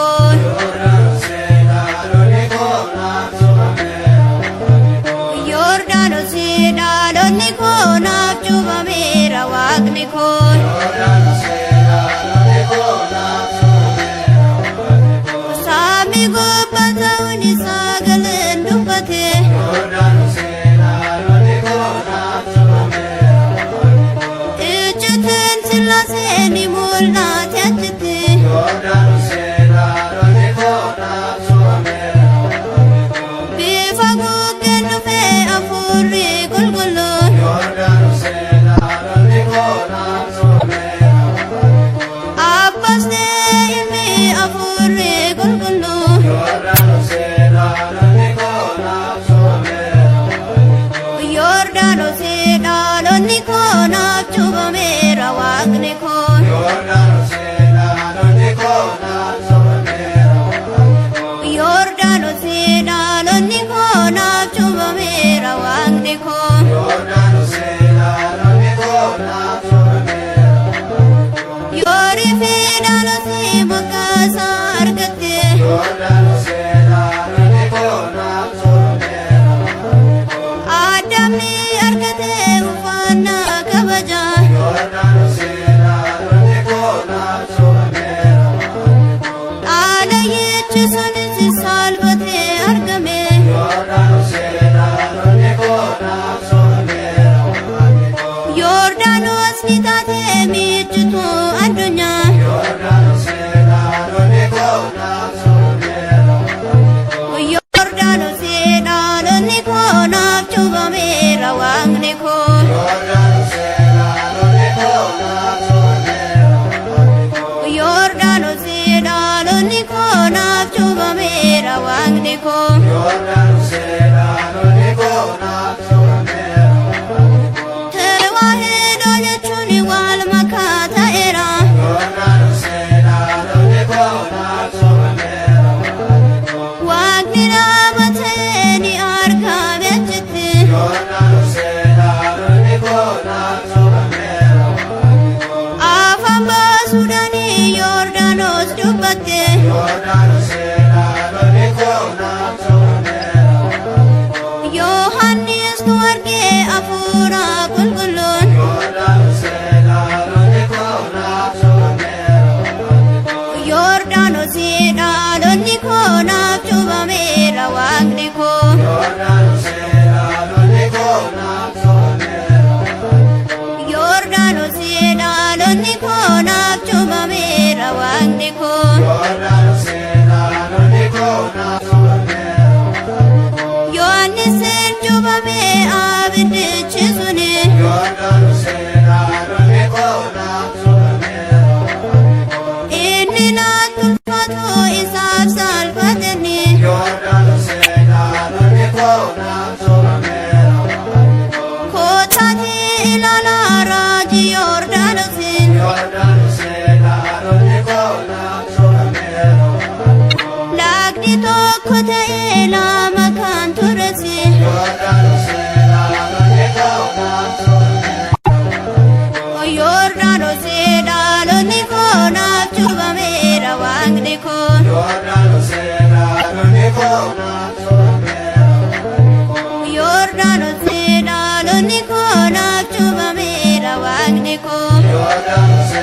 koo. Yordaanosi dhaloonni koo naaf cuubameera Waaqni koo. Saamii gubbaa ta'uun isaa galeen dubbate. Iccitiin Sillaasee ni mul'ate achitti. Bifa gugeen dhufee hafuurri qulqulluun. Abbaas ta'e ilmi hafuurri qulqulluun. Yordaanosi dhaloonni koo naaf cuubameera Waaqni koo. Yordaanosi dhaloonni koo naaf cuubameera Waaqni koo. Yoorii fi dhalosi moggaasa argatte. Addamni argate uffannaa kabajaa. Dhalayyichi sunis salphatee argame. Yordaanos ni taate miiccituu addunyaa. Yordaanosi dhaloonni koo naaf cuubameera Waaqni koo. Yordaanosi dhaloonni koo naaf cuubameera Waaqni koo. Tewaahidoo jechuun wal makaa ta'eera. Waaqni nama ta'e ni argame achitti. Afaan baasuudhaan Yordaanos dubbatte. Yohaannis tu argee hafuura qulqulluun. Yordaanosi dhaloonni koo naaf cuubameera Waaqni koo. Yordaanosi dhaloonni koo naaf cuubameera Waaqni koo. Yohaannisin cuubame abiddichi suni. Inni natti ulfaatu isaaf salphateni. Kootaati ilaalaa raajii Yordaanosin. Lagni tokko ta'ee lama kan turesi. Yordaanosi dhaloonni koo naaf cuubameera Waaqni koo. Yordaanosi dhaloonni koo naaf cuubameera Waaqni koo.